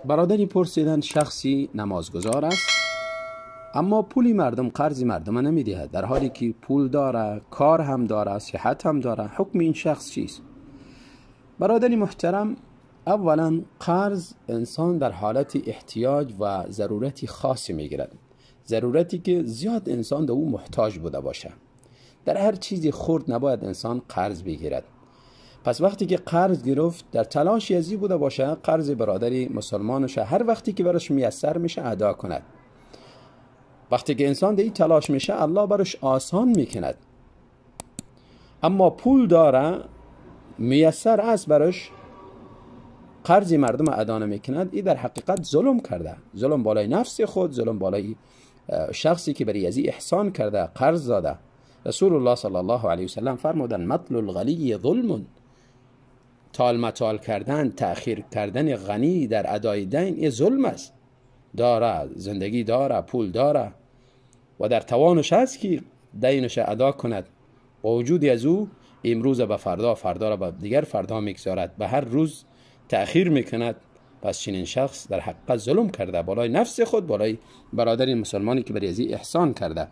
برادری پرسیدن شخصی نمازگزار است اما پولی مردم، قرض مردم نمیدهد، در حالی که پول داره، کار هم داره، صحت هم داره، حکم این شخص چیست؟ برادری محترم، اولا قرض انسان در حالت احتیاج و ضرورتی خاصی میگیرد، ضرورتی که زیاد انسان به او محتاج بوده باشه. در هر چیزی خرد نباید انسان قرض بگیرد. پس وقتی که قرض گرفت در تلاش ازی بوده باشه قرض برادری مسلمانش هر وقتی که براش میسر میشه ادا کند. وقتی که انسان در این تلاش میشه الله براش آسان میکند. اما پول داره، میسر است براش، قرض مردم ادا نمیکند، این در حقیقت ظلم کرده، ظلم بالای نفس خود، ظلم بالای شخصی که برای ازی احسان کرده، قرض داده. رسول الله صلی الله علیه وسلم فرمودن مطل الغنی ظلم، تال مطال کردن، تأخیر کردن غنی در ادای دین این ظلم است. داره، زندگی داره، پول داره و در توانش هست که دینش ادا کند، با وجود از او امروز به فردا، فردا را به دیگر فردا میگذارد، به هر روز تأخیر میکند. پس چنین شخص در حقیقت ظلم کرده بالای نفس خود، بالای برادر مسلمانی که برای ازی احسان کرده.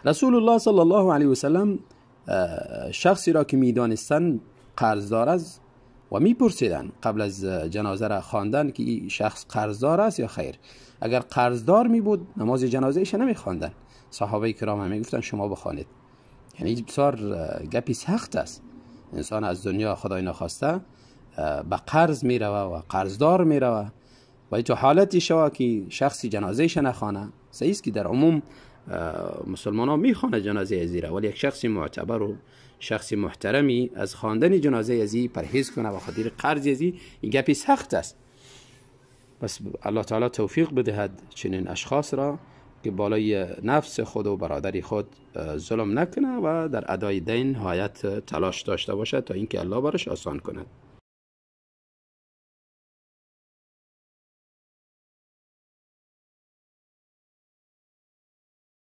رسول الله صلی الله علیه وسلم شخصی را که میدانستن قرضدار است و میپرسیدن قبل از جنازه را خواندن که این شخص قرضدار است یا خیر. اگر قرضدار می بود نماز جنازه ایش نمی خواندن. صحابه کرام هم میگفتن شما بخوانید. یعنی بسیار گپی سخت است. انسان از دنیا خدای نخواسته به قرض می روه و قرضدار می روه و تو حالتی شوه که شخصی جنازه ایش نخوانه. صحیح است که در عموم مسلمان ها میخوانه جنازه ازی را، ولی یک شخص معتبر و شخص محترمی از خواندن جنازه ازی پرهیز کنه و خاطر قرض ازی، این گپی سخت است. پس الله تعالی توفیق بدهد چنین اشخاص را که بالای نفس خود و برادر خود ظلم نکنه و در ادای دین نهایت تلاش داشته باشد تا اینکه الله برش آسان کند.